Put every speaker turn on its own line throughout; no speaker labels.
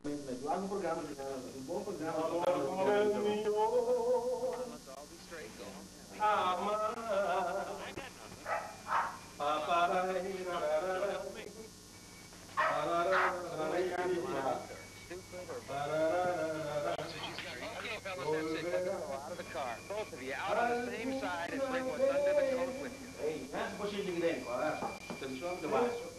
Lago programa de un bom programa.
Amor como el mío, jamás. Pa, pa, ra, ra, ra, ra, ra. Pa, ra, ra, ra, ra, ra. Pa, ra, ra, ra, ra, ra.
Okay, fellas, that's it. Let's go out of the car. Both of you out on the same side and bring what's under the coat with you.
Ei, nessa pochete de grande, qual é? Televisão de baixo.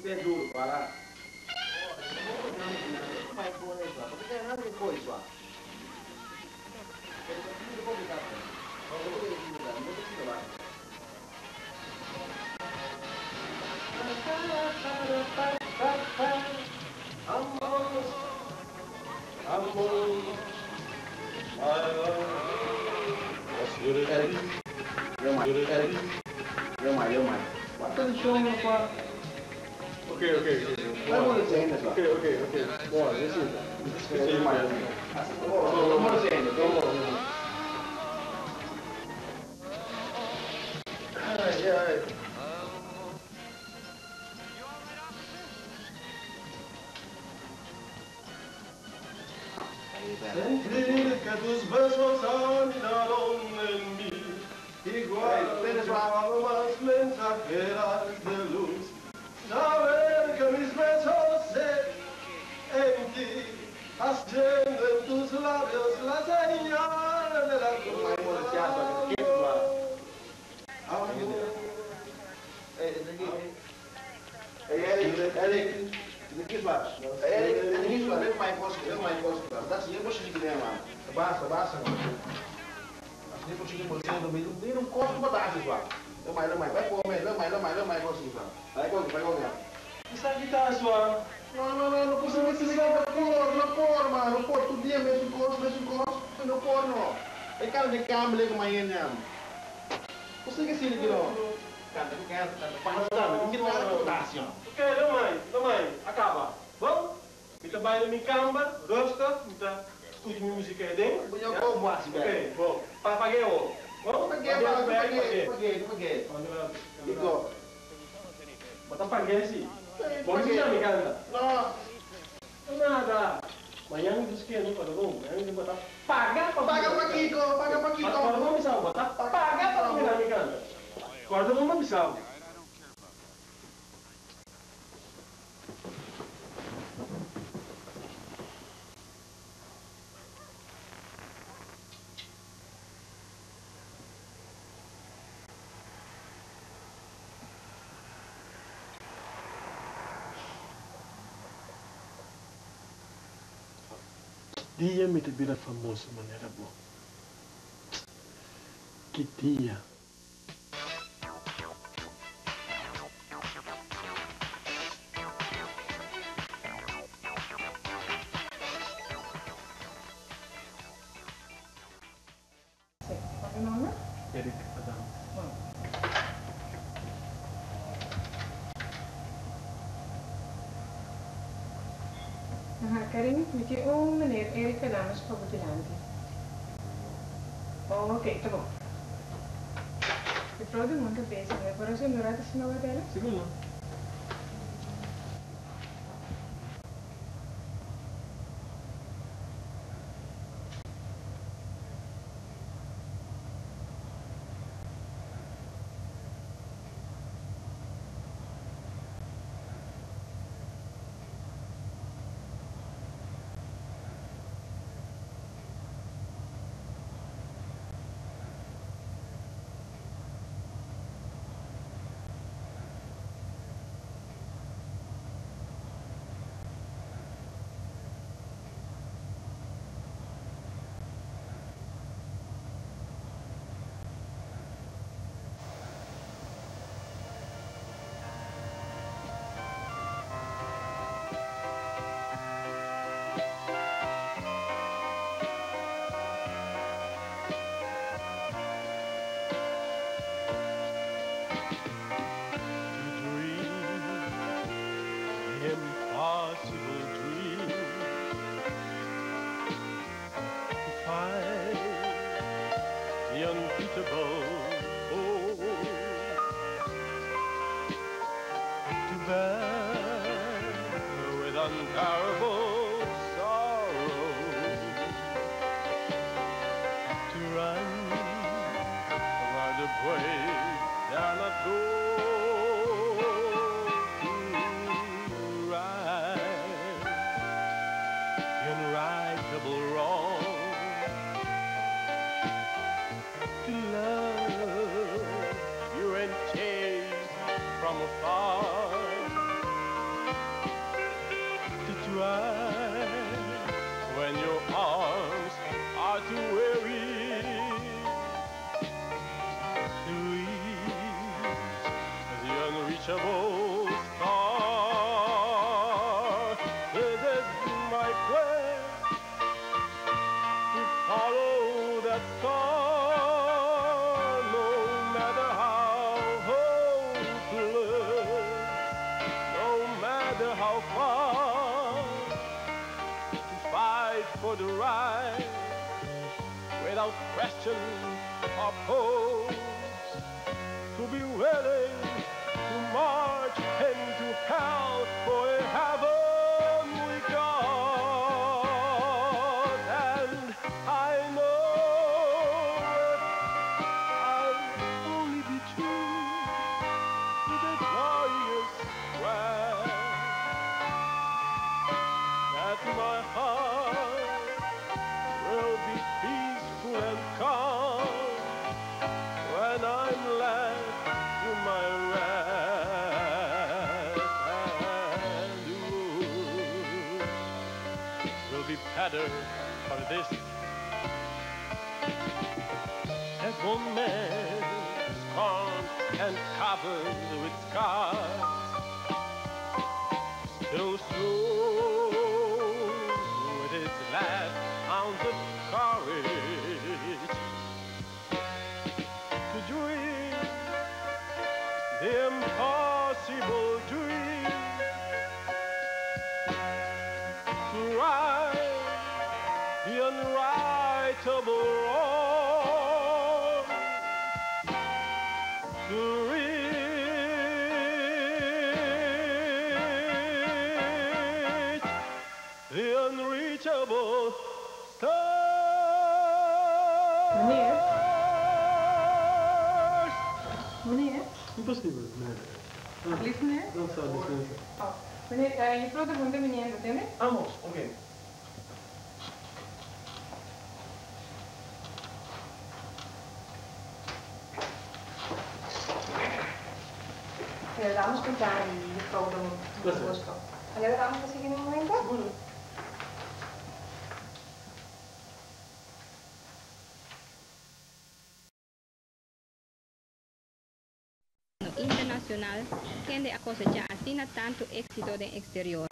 Bem duro, para.
Amor, amor,
Eric, Eric, eu mais. Bota de show, meu pai.
Ok.
Vai acontecer ainda, só.
Ok. Bora, deixa eu.
Vamos ainda, vamos. Ai, ai.
Sentir que tus besos anidaron en mí, igual que palomas mensajeras de luz. Saber que mis besos se en ti, haciendo en tus labios la señal de la cruz. Amor.
Ei, Eric, Eric, Eric, leva mais coisa, dá assim, eu vou te dizer, mano. Basta, basta, mano. Assim, eu te dizer, não não corta pra dar, só. Não mais, vai comer, não mais, não mais, não mais, coisa, vai comer, vai comer.
Isso aqui tá sua.
Não, não, não, não consigo se ligar, não por, não por, mano, não por, todo dia mesmo coisa, mesmo coisa, não por, não. É cara de câmbio, com amanhã, não. Você que se liga, não. Canta, canta, canta, passa, não me dá contação.
Ok, não mais, não mais, acaba. Bom, me trabalho na minha câmara, rustig, me tá escute minha música aí dentro.
Eu como assim, velho.
Ok, bom, paguei o. Bom,
Paguei, paguei, paguei, paguei. Iko.
Bota paguei sim. Bom, você já me canta.
Não.
Nada. Amanhã não que não para bom, amanhã não botar paga para
Paga para Kiko, paga para Kiko.
Guarda não me salva, botar paga para me canta. Guarda não me salva. Dia me te vira famoso maneira boa. Que dia.
Sim. Qual é o nome?
Eric Adams.
Aha, Karin, met je oom meneer Erik Adams voor Budilanti. Oh, ok, tá bom. Mevrouw de Monte bezig, né? Por isso, não era assim, não dela?
Seguro. To dream the impossible dream, to find the unbeatable foe, to bear quest and I've go to right the unrightable wrong, to love you and chase from afar, to try when your arms are too weary to reach the unreachable star. This is my quest to follow that star, no matter how hopeless, no matter how far, to fight for the right without question or pose, to be willing to march into hell for a heavenly cause. And I know if I'll only be true to the glorious quest that my heart will be peaceful and calm when I'm led to my rest. And the world will be better for this. That one man scorned and covered with scars still strove with his last ounce of courage to dream the impossible dream, to right the unrightable wrong, to reach the unreachable
Meneer?
stars.
Meneer?
Imposibel, meneer.
Lief meneer?
Dat zou dus niet.
Oh, meneer, juffrouw de Honde meneer, dat is
Amos, oké.
Le damos contar y juffrouw de
Placer.
gusto. ¿Le damos a seguir un momento?
Internacional, kende a cosecha asina tanto exito den exterior.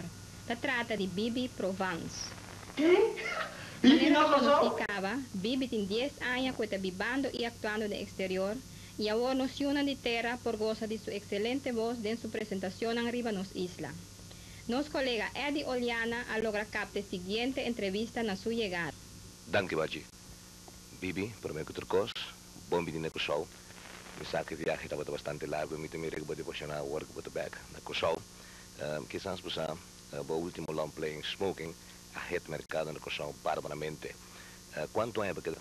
Ta trata di Bibi Provence.
Bibi
Manera
na Kòrsou?
konosí kaba, Bibi tin dies aña ku e ta bibando i aktuando den exterior i awor nos yunan di tera por gosa di su ekselente bos den su presentashonnan riba nos isla. Nos kolega Eddy Oliana a logra kapta e siguiente entrevista na su yegada.
Danki Bachi. Bibi, promé ku tur kos, bon bini na Kòrsou. Mi sa ku e viahe tabata bastante largu i mi ta mira ku bo ta emoshoná awor ku bo ta bèk na Kòrsou. Kisas bo sa, bo último long playing Smoking a hit merkado na Kòrsou barbaramente. Kuantu aña bo keda?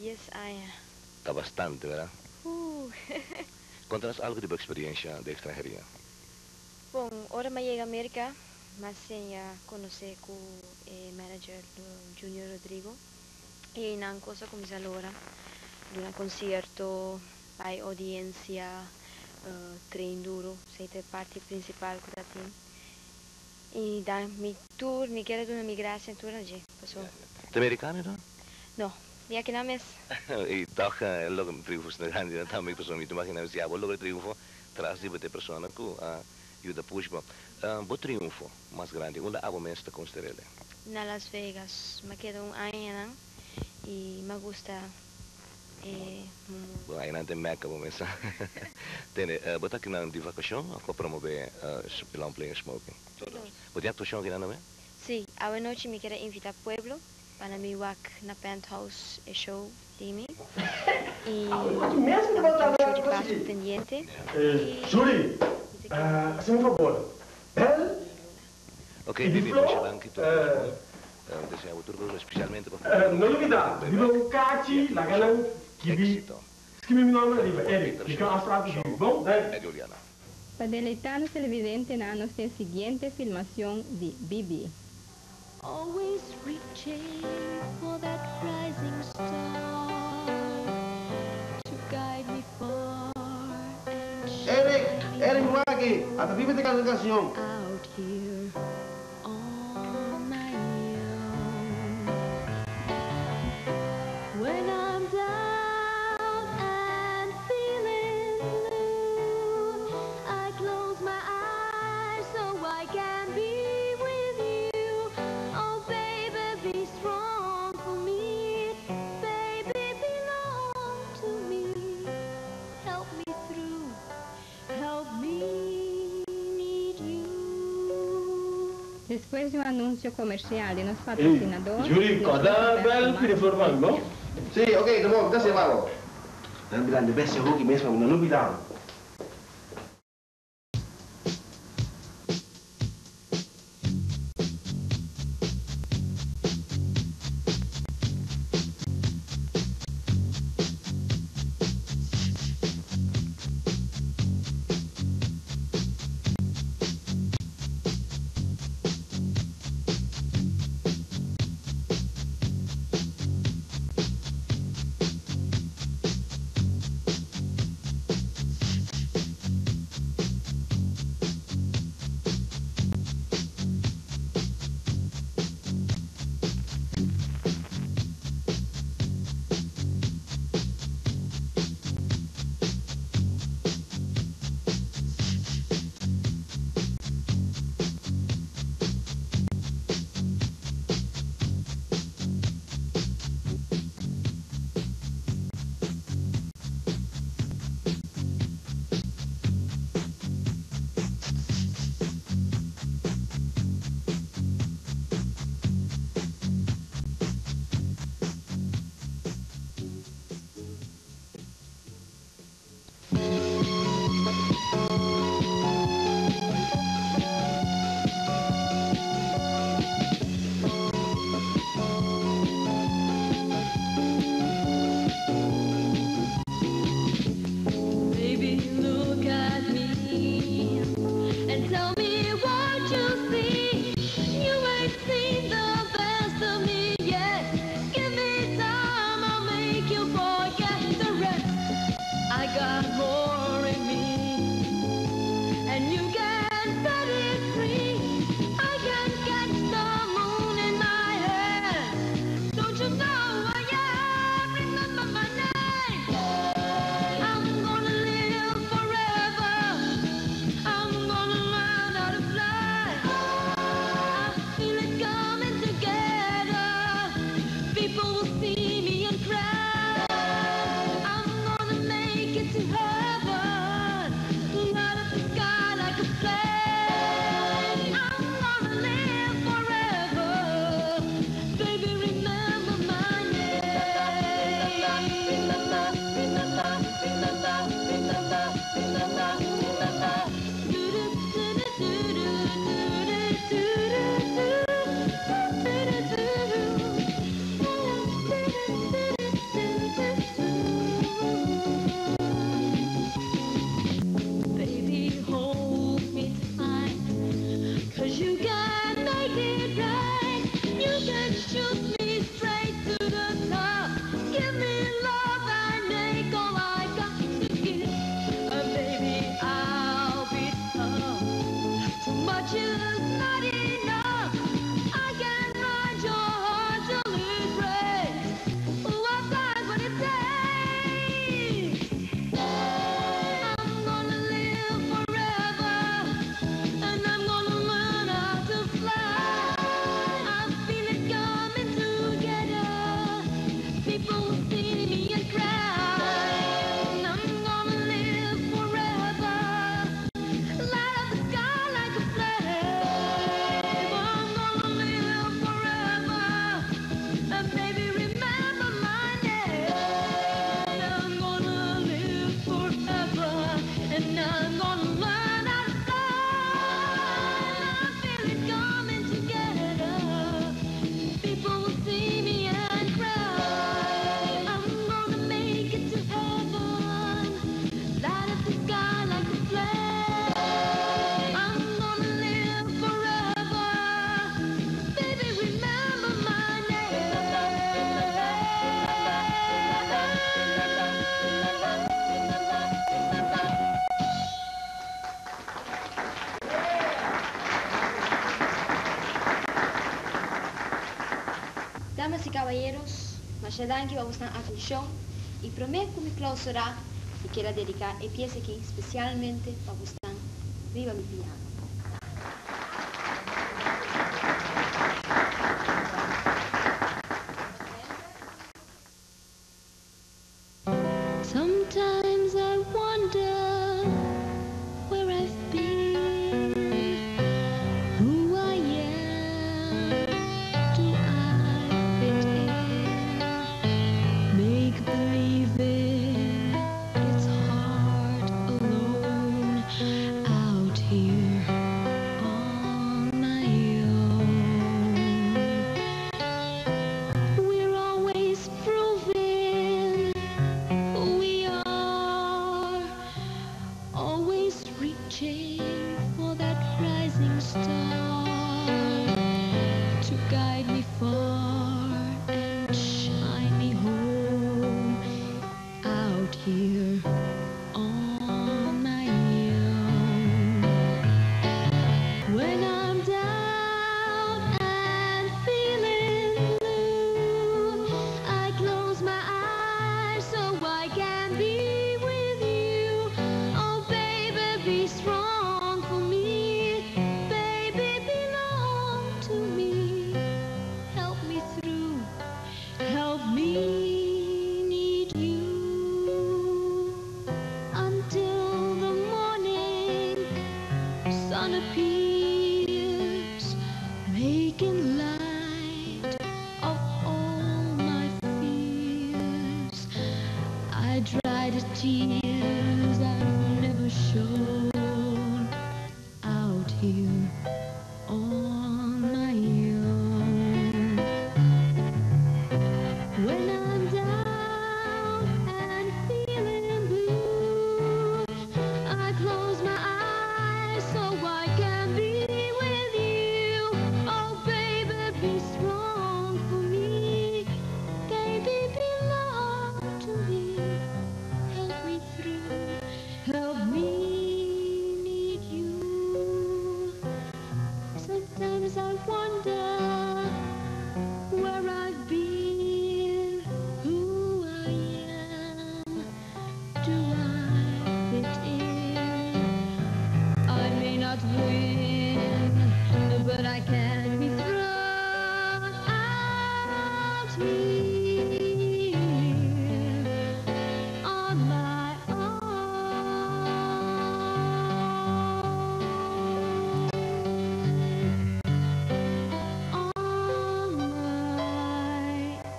Dies aña.
Ta bastante, bèrdat?
Huu.
Konta nos algu di bo eksperiencia den ekstranheria.
Bon, ora m'a yega Merca, m'a siña conoce cu e manager Junior Rodrigo y eynan cos a cuminsa lora, duna concierto, bay audiencia, train duro, esey ta e parti principal cu ta tin. Y dan mi tur, mi kier a duna mi gracia tur na dje, paso.
Ta mericano e ta?
No, mi aki nan mes.
Y toch e logra triunfo asina grandi nan tambe, pasobra mi ta imagina mi si abo logra triunfo tras di bo ta e persona cu a yuda push bo. Bo triunfo mas grandi unda abo mes ta consider'el?
Na Las Vegas, m'a keda un aña nan y m'a gusta e mundo.
Bo añanan ta Mecca bo mes a tene. Bo ta akinan di vacacion of pa promove Long Playing Smoking?
Dos.
Bo tin actuacion akinan tambe?
Sí, awe nochi mi kier a invita pueblo pa na mi wak na Penthouse e show di mi y
Awe mes mi
tin
tabata
un show di
ta
Pascu
sigui.
pendiente y
Juri,
mi ta kere
hasi mi un fabor, bel
Ok
i di
Bibi, masha
Flo,
danki tur kos bon. Desea bo tur kos, especialmente pa
no lubida, riba un kachi laga nan kibi
Éxito.
Skibi mi nòmber ariba, Eric. Mi kan afspraak ku Bibi. Bon? Dai.
Eddie Oleana.
Pa deleitá nos televidentenan nos tin e siguiente filmacion di Bibi.
Always reaching for that rising star to guide me far and
Eric,
shine
Eric mi wak aki. Ata Bibi ta canta un cancion.
out here on my own. When I'm down and feeling blue, I close my eyes so I can be with you. Oh, baby, be strong for me. Baby, belong to me. Help me through. Help me need you.
Despues di un anuncio comercial di nos
Ey,
patrocinador,
Juri,
nos
kòrda
ta
bèl
bek ku
pidi
mas
flor pa mi, bon?
notisia.
Sí, ok, ta bon, gracias Mago. Nan birando bestia hoki mes pa mi no lubida.
Masha danki pa bosnan atenshon i promé ku mi klausurá mi kier a dediká e piesa aki spesialmente pa bosnan riba mi piano.
Sometimes I wonder where I've been, who I am, do I fit in? Make believing it's hard alone out here on my own. We're always proving who we are, always reaching for that rising star to guide me far and shine me home out here on my own. When I'm down and feeling blue, I close my eyes so I can be with you. Oh, baby, be strong for me. Baby, belong to me. Help me through. Help me need you until the morning sun appears, making light of all my fears. I dry the tears I've never shown out here on my own. When I'm down and feeling blue, I close my eyes so I can be with you. Oh, baby, be strong for me. Baby, belong to me. Help me through. Help me need you. Sometimes I wonder where I've been, who I am. Do I fit in? I may not win, but I can be thrown out here on my own. On my own.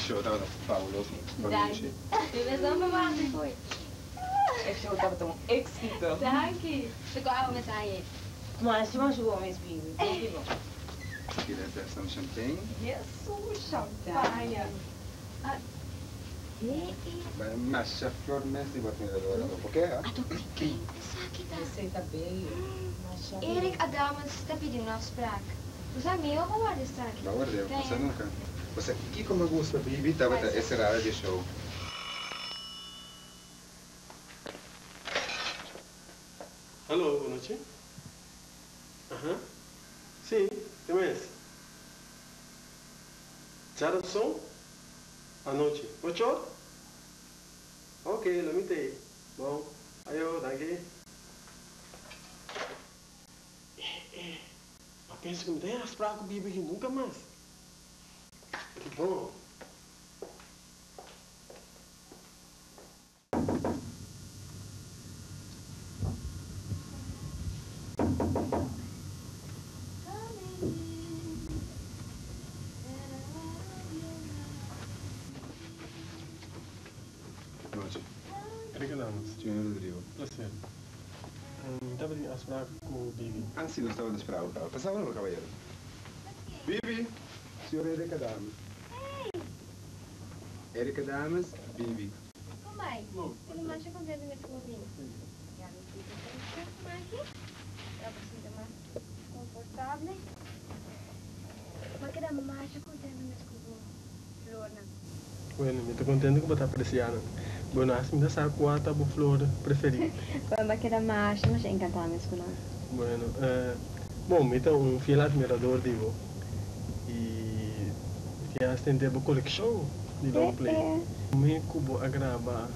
Show tabata fabuloso.
Danki.
E show tabata un exito.
Danki. Te ko abo mensahe.
Masha masha bon mes Bibi. Hopi bon.
You'd like to have some champagne?
Yes, champagne.
Bai masha flor mes di bo admirador anto. Por ke, ha?
Ato ken esaki ta?
Esey ta bello. Masha bello.
Eric Adames ta pidi un afspraak. Bo sa mi o bo warda esaki?
Bo ward'é, bo sa nunca. Bo sa kico mi gusta Bibi tabata e cerrada di e show.
Hallo, bon nochi. Aha. Sí, te mes. Djarason anochi. Ochor? Ok, lo mi t'ei. Bon, ayo, danki. Eh, eh, m'a pensa ku mi ta haña afsprak ku Bibi aki nunka mas. Ki bon.
Nochi.
Erika Damas.
Junior Rodrigo.
Placer. Mi tabatin afspraak ku Bibi.
Ah, si, nos tabata spera bo kaba. Pasaba no, caballero. Bibi! Señor Erika Damas. Erika Damas, Bibi.
Kon bai? Mi masha contento mes ku bo bini. Ya mi kita un poco aki pa bo sinta mas confortable. M'a keda masha contento mes ku bo flornan.
Bueno, mi ta kontentu ku bo ta apresiá nan. Bueno, hasta mi ta sa kua ta bo flor preferí.
Bueno, mi a keda masha, masha enkantá mes ku nan.
Bueno, bon, mi ta un fiel admirador di bo i mi tin hasta henter bo kolekshon di long play. Mi ku bo a graba,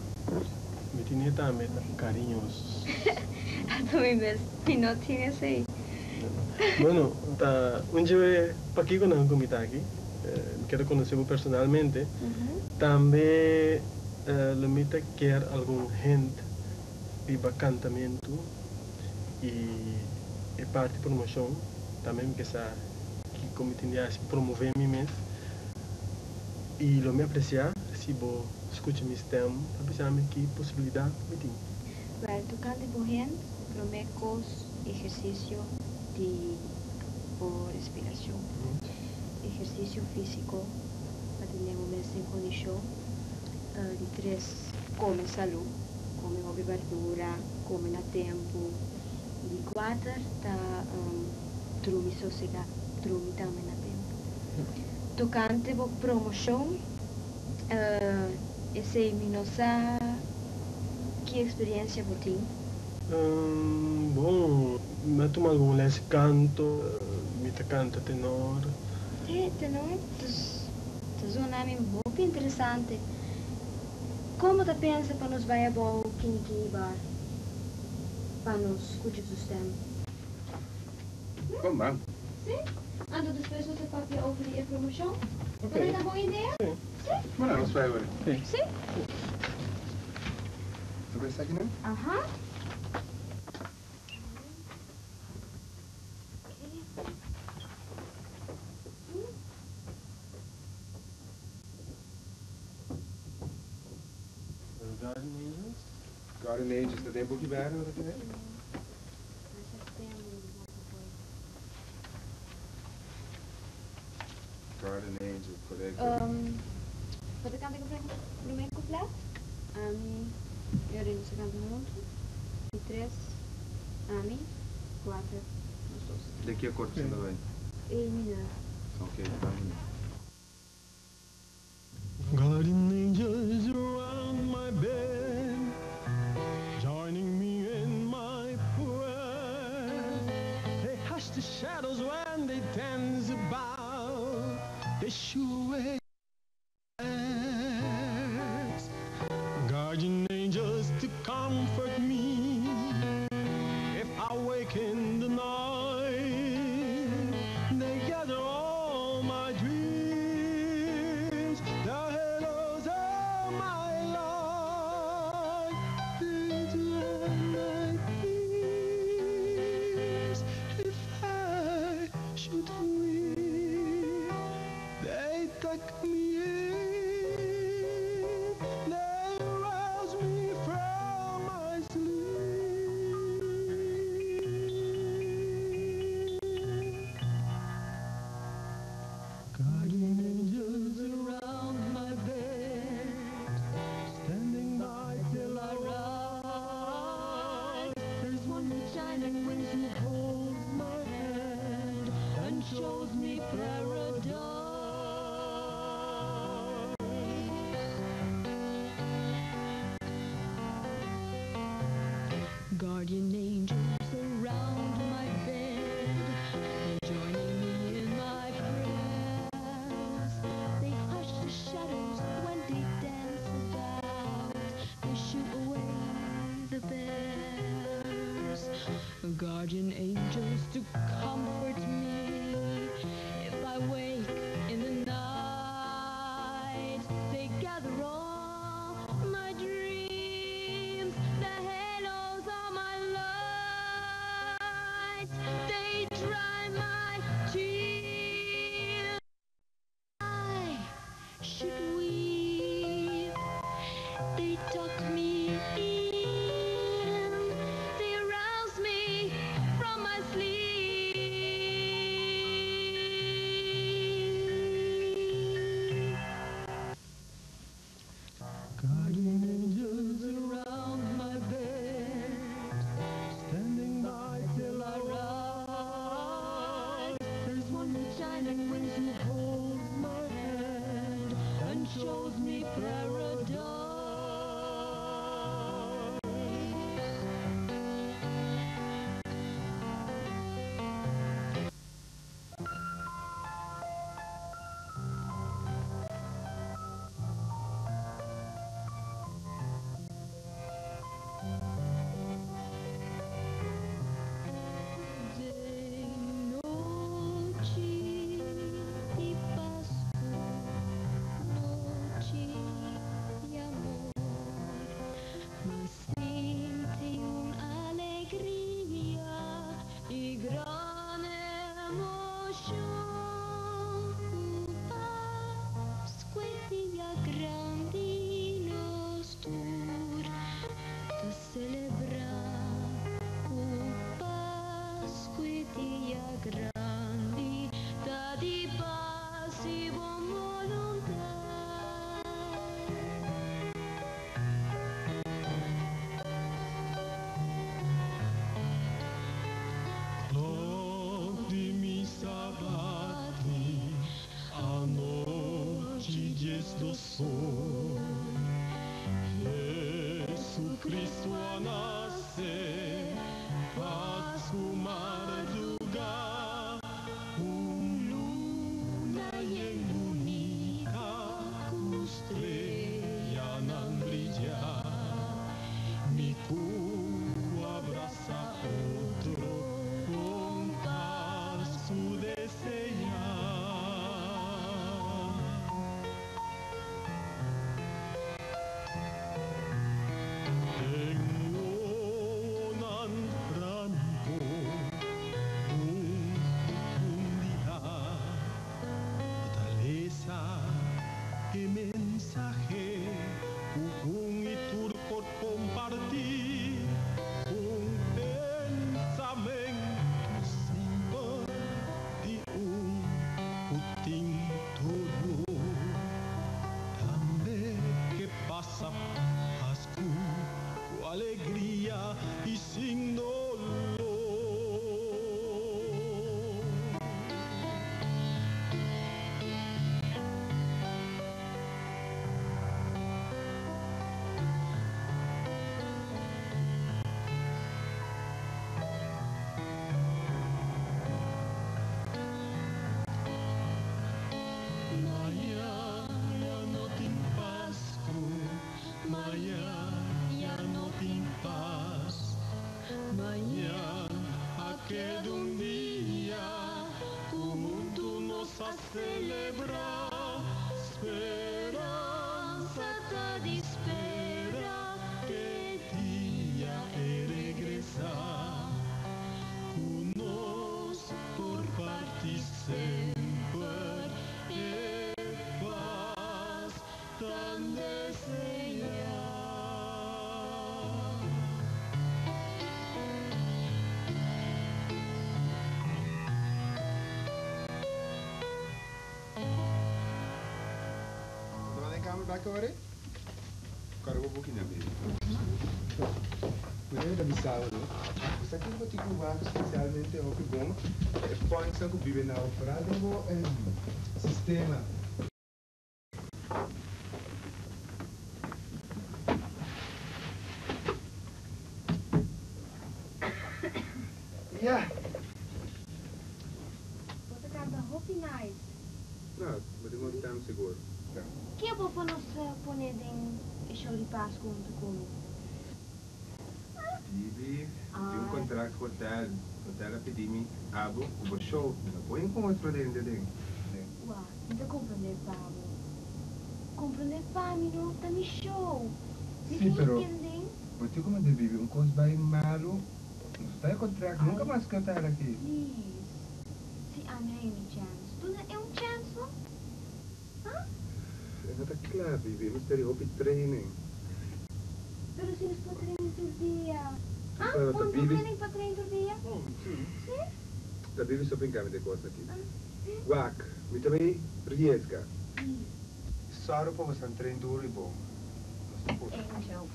mi tine tambe Cariños.
Anto mi mes mi no tin esei.
Bueno, ta un dje pakiko nan ku mi ta aki. Mi kier a konosé bo personalmente. Tambe lo mi ta kier algun hint riba kantamentu i e parti promoshon. Tambe mi ke sa kiko mi tin di hasi pa promové mi mes. I lo mi apresiá si bo skucha mi stèm pa bisa mi ki posibilidat mi tin.
Wèl, tokante bo hint, promé kos ehersisio di bo respirashon. Ehersisio físiko pa tene bo mes den kondishon. Di tres, kome salú, kome hopi bardura, kome na tempu. I di kuater ta drumi sosegá, drumi tambe na tempu. Tokante bo promoshon, esei mi no sa ki eksperensia bo tin.
Bon, mi a tuma algun les di kanto, mi ta kanta tenor.
E tenor? Ta zona mi hopi interesante. Kon bo ta pensa pa nos bai abou Kini Kini Bar pa nos skucha su stem?
Kon ban?
Si. Anto despues nos ta papia over di e promoshon.
Ok.
Bo ta bon idea?
Si.
Si?
Bueno, nos bai awor.
Si.
Si.
Ta bai esaki nan?
Aha.
Guardian Angels?
Guardian Angels ta den buki berde bo ta kere? Guardian Angels, korekto.
Bo ta kanta ku promé kuplet? Ami i Orlin nos ta kanta huntu. Di tres, ami, kuater, nos dos.
Den ki akord boso ta bai?
E minor.
Ok, ban.
Guardian angels around my bed, joining me in my prayers. They hush the shadows when they dance about, they shoo away bears. Guardian angels to comfort me if I wake in the night. They gather all my dreams, the halos of my life. They dry my tears if I should weep. They tuck me in, they rouse me from my sleep. Guardian angels around my bed, standing by till I rise. There's one shining wings who holds my hand and shows me paradise.
Guardian angels around my bed, joining me in my prayers. They hush the shadows when they dance about. They shoo away the bears. Guardian angels to comfort me if I wake in the night. They gather all my dreams, the halos are my light. They dry my tears. I should weep. They tuck me in. They arouse me from my sleep.
Nuestro sol. Jesucristo nace, Pascu madruga, un luna y bonita, estrella nan brilla, mi cu abraza otro con su desea. Tengo franco un profundidad, fortaleza e mensaje, un y tur por compartir, un pensamento simple de un putin todo. Tambe que pasa Pascu con alegría y sin dolor. Mañana ya no tin Pascu, mañana ya no tin paz. Mañana queda un día como tú nos a celebrar. Esperanza te espera que día he regresar. Unos por partir siempre e paz tan deseada.
Você vai em kamer back hoor? Cargo boek na baby. Meneer da Bissau, no? Você aqui vou te cubar especialmente o que bom é points que vive na vooral tengo sistema. Ja.
Você canta Hope Nice.
No, maar die moet time seguro. Ja.
Que bom para nós poner em show de Páscoa junto comigo?
Bibi, tem um contrato com o hotel. Hotel a pedir-me abo, o show. Não põe com outro dentro dentro.
Uau, não compreender Pablo. Compreender Pablo, não tá me show.
Sim, pero
entendem?
Você como de Bibi, um coisa bem malo. Não está em contrato, nunca mais que hotel aqui.
Please. Se a mim um chance. Tu não é um chance, não? Hã?
É não tá claro, Bibi. Mas teria hope training.
Pero se nos pode treinar todo dia. Hã?
Pero
Um
Bibi-
training para treinar todo dia?
Sim.
Sim?
Da Bibi só brincar de coisa aqui. Wak, me também riesga. Sorry para você treino duro e bom.
É um show.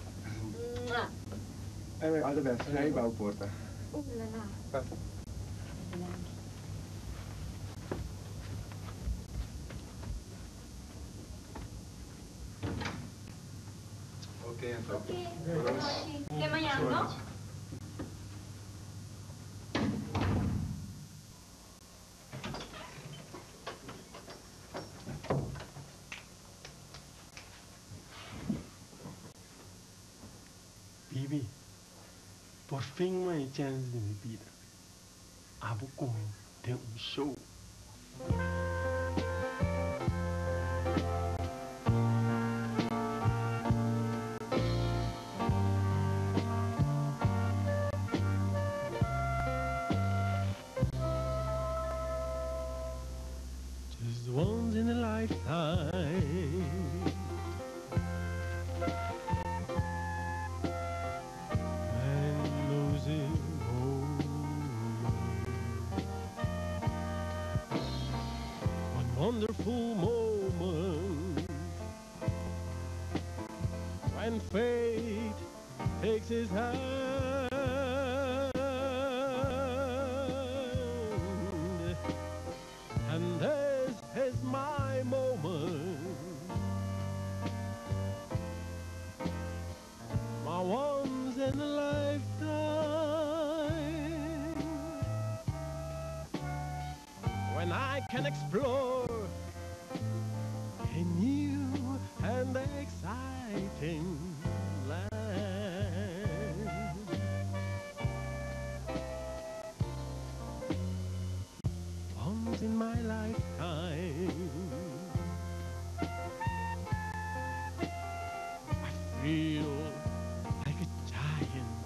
Anyway, all the best. Aí vai o porta.
La la.
Passa. Ok, então.
Ok. Até amanhã, não?
Bibi, por fim uma chance de minha vida. Abo comigo tem um show. Just once in a lifetime. Man knows his own One wonderful moment when fate takes his hand, and this is my moment. I can explore a new and exciting land. Once in my lifetime, I feel like a giant.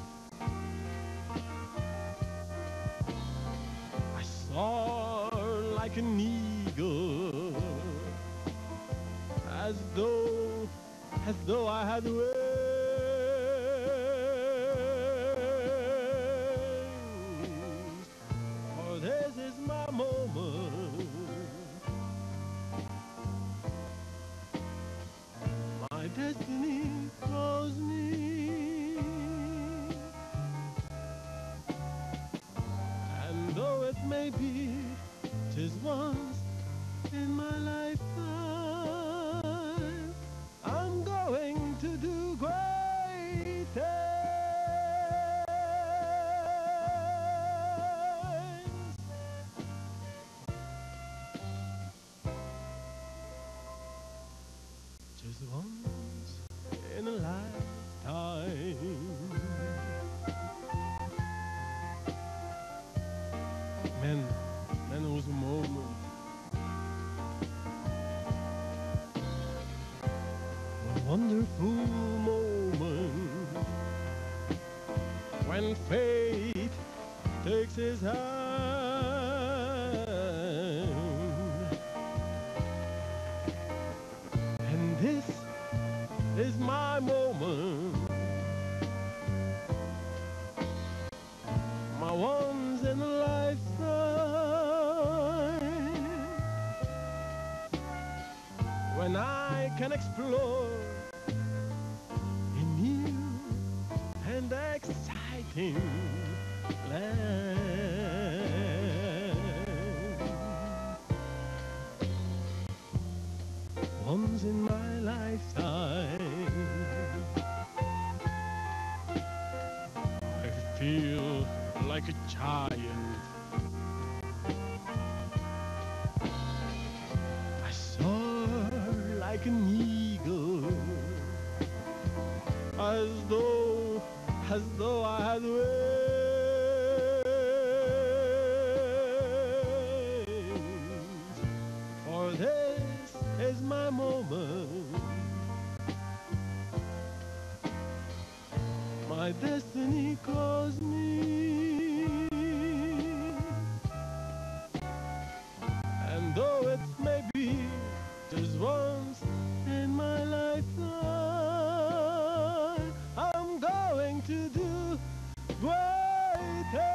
I soar like an eagle, as though, as though I had wings. For this is my moment. My destiny calls me. And though it may be just once in my lifetime, I'm going to do great things. Just once in a lifetime. Man, man, it was a moment. A wonderful moment when fate takes his hand. And this is my moment. My once in a lifetime. When I can explore a new and exciting land. Once in my lifetime, I feel like a giant. I soar like an eagle, as though, as though I had wings. For this is my moment. My destiny calls me. And though it may be just once in my lifetime, I'm going to do great things.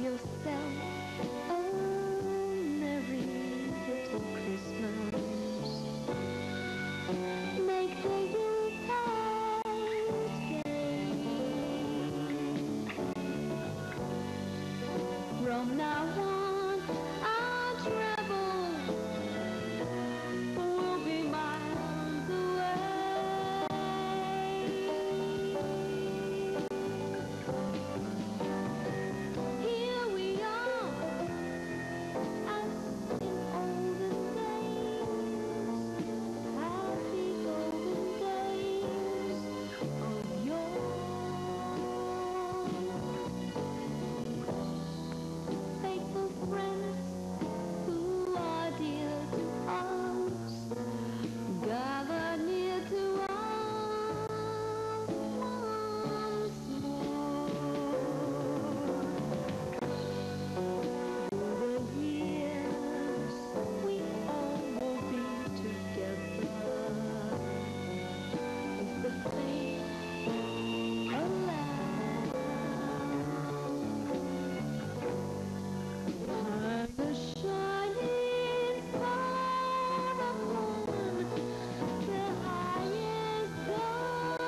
yourself a merry little Christmas. Make the Yuletide gay. From now on, our troubles will be miles away. Here we are, as in olden days, happy golden days of yore. Faithful friends who are dear to us, gather near to us once more. Through the years, we all will be together if the fates allow. I'm the shining star upon the highest bough.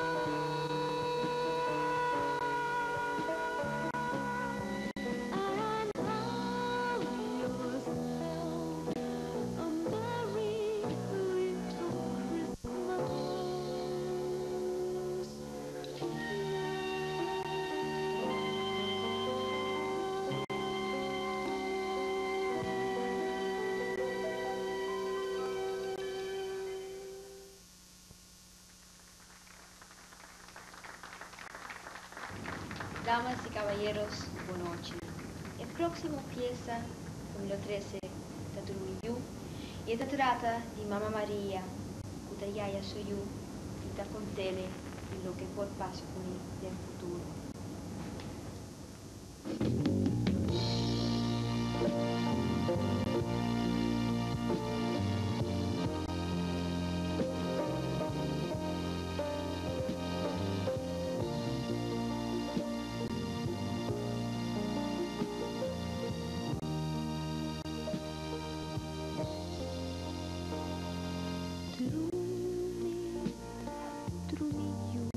And have yourself a merry little Christmas.
Damas y caballeros, bonochi. E próximo pieza, número 13, ta Drumi Yu, y ta trata di Mama Maria, cu ta yaya su yu y ta contele di loke por pasa cune den futuro. Drumi, drumi yu.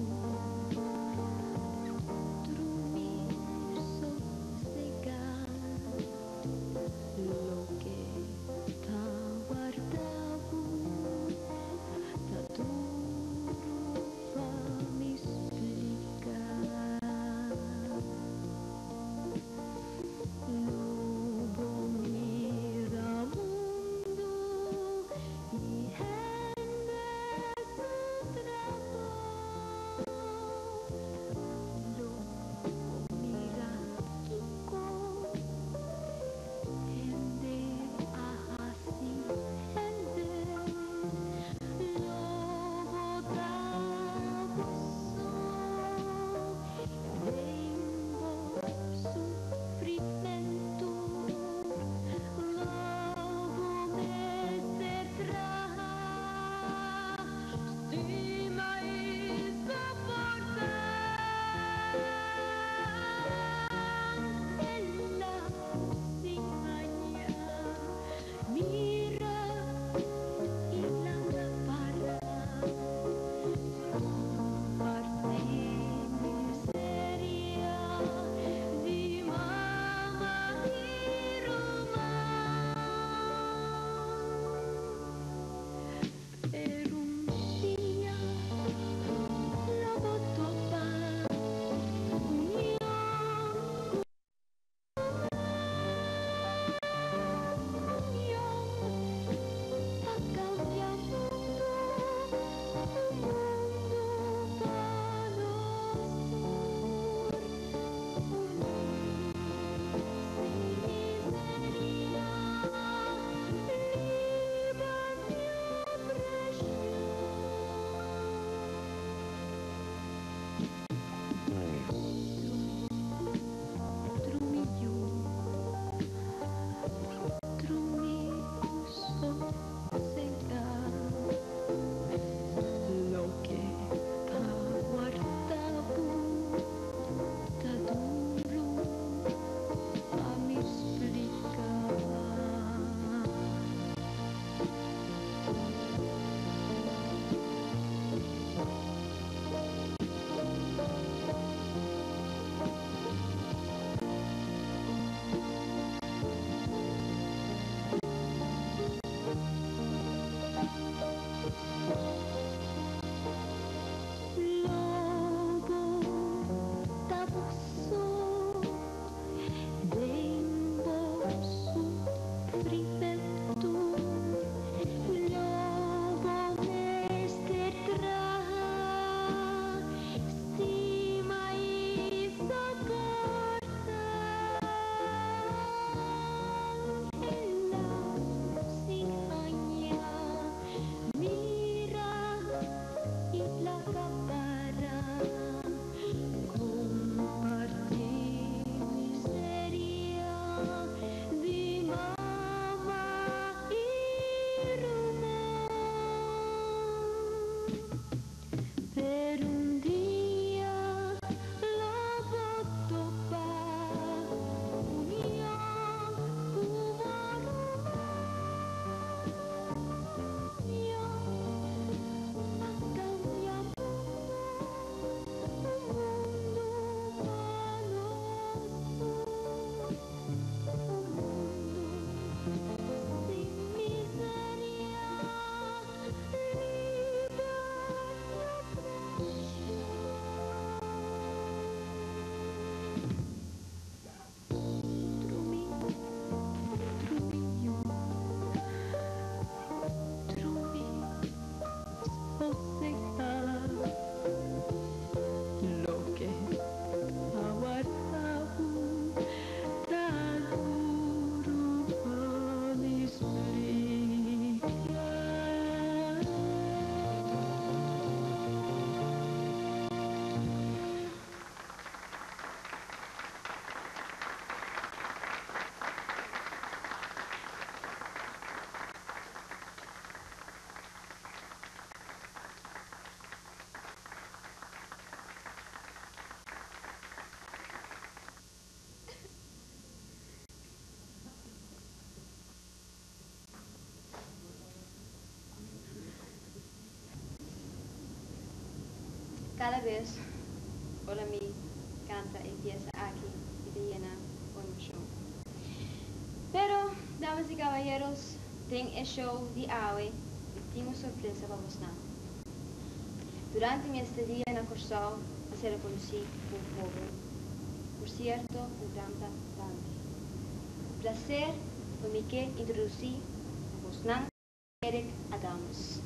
Kada bes ora mi kanta e piesa aki mi ta yena ku emoshon. Pero, damas i kabayeros, den e show di awe mi tin un sorpresa pa bosnan. Durante mi estadia na Kòrsou a ser konosí ku un hóben, por sierto un gran kantante. Ku plaser lo mi ke introdusí na bosnan Eric Adams.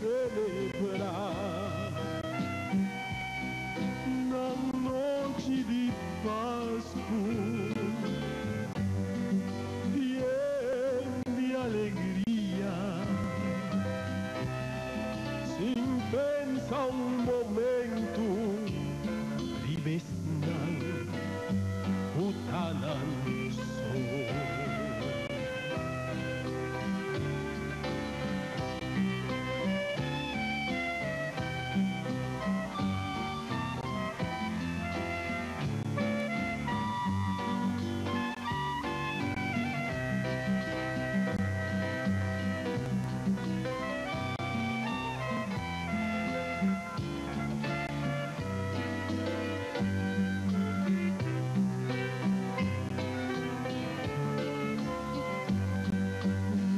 Celebrar. nan putanan so.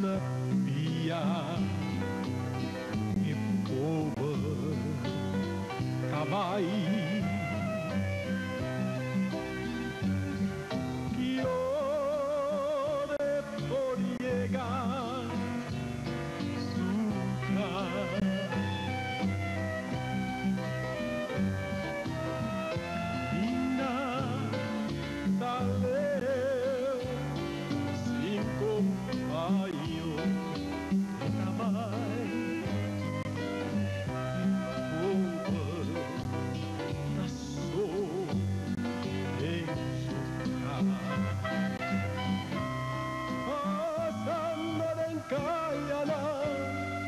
Na pia e pober cabai Ki ora e por yega su cas. Caminda ta leu sin compaño e ta bai. E pober ta so den su cas. Pasando den cayanan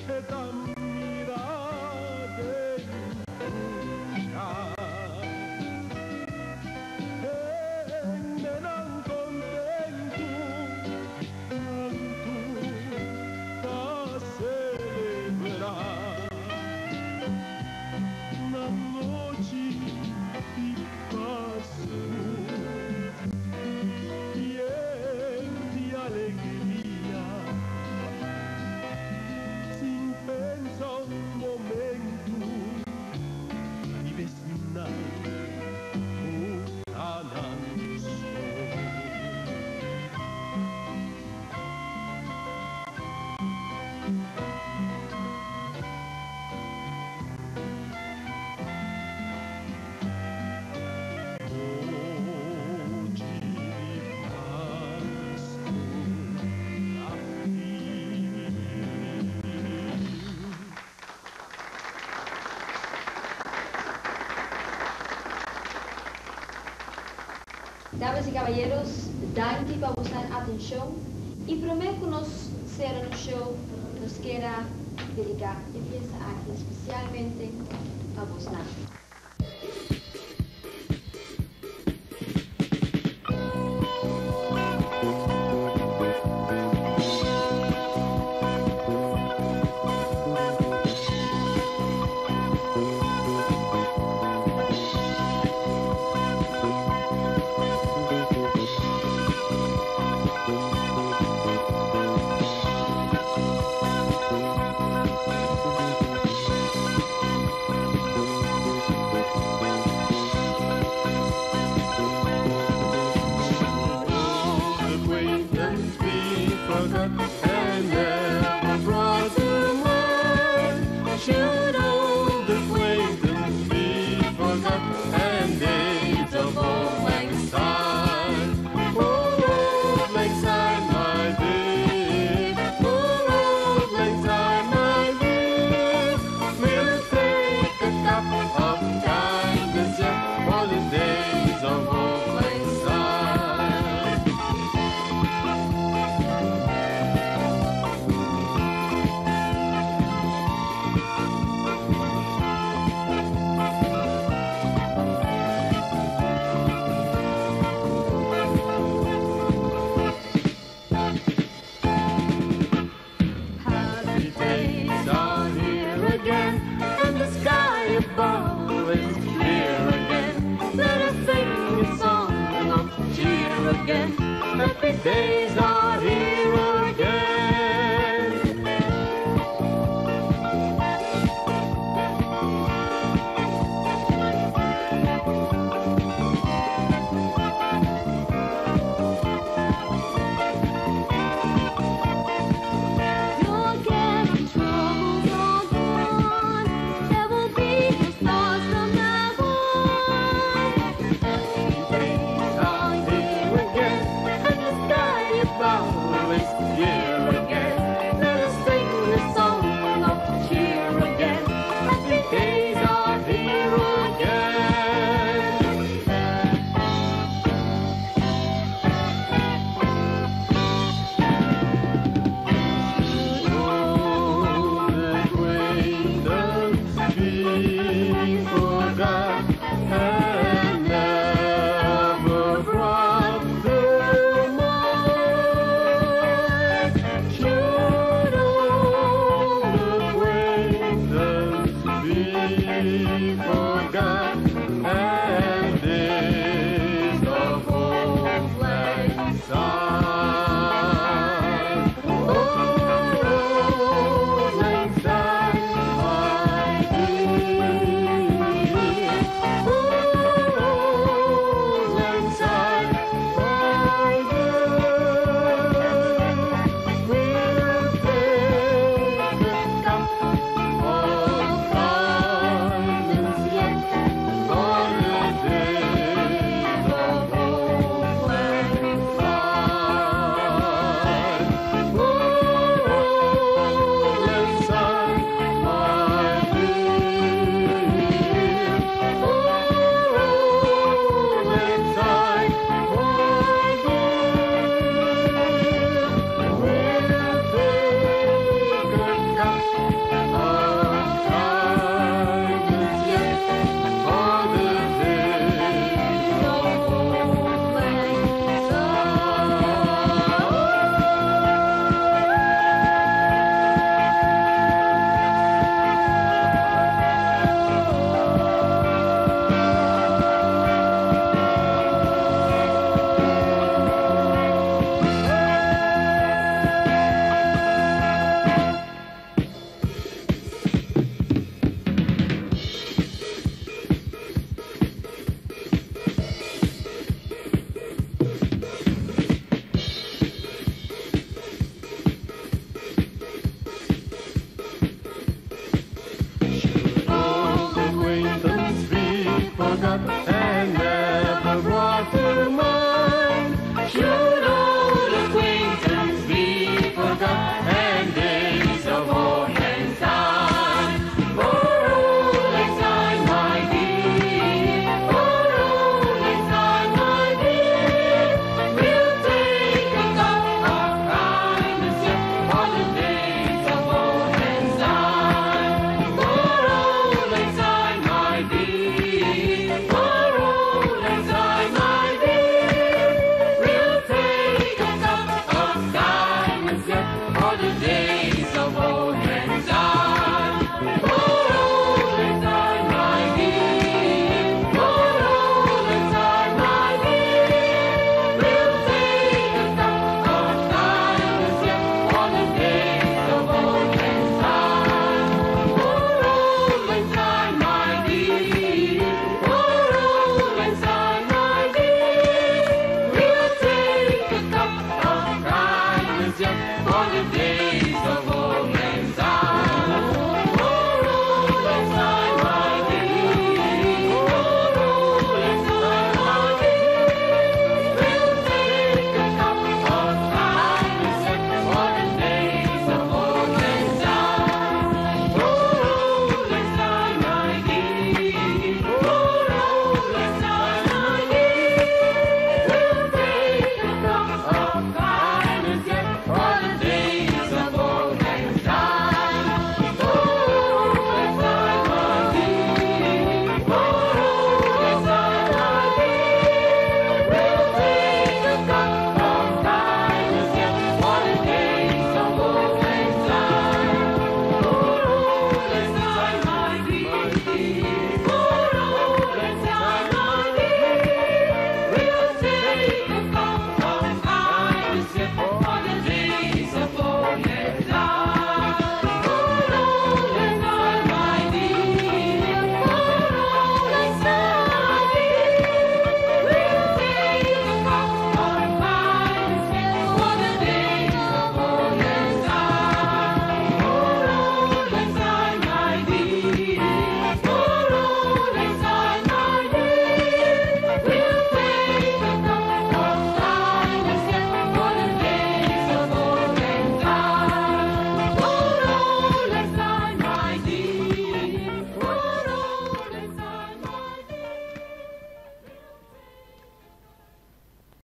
e ta mira den tur cas. Hendenan contento nan tur ta celebra. Na nochi di Pascu yen di alegria sin pensa un momento riba esnan cu ta nan so. Nochi di Pascu ta fin.
Damas y caballeros, danki pa boso atencion y prome cu nos cera nos show, nos kier dedica e pieza aki especialmente pa boso.
Acquaintance be forgot and never brought to mind? Should old acquaintance be forgot and days of auld lang syne? For auld lang syne, my dear, for auld lang syne, my dear, we'll take a cup of kindness yet for the days of auld lang syne. Happy days are here again, and the sky above is clear again. Let us sing a song of cheer again. Happy days.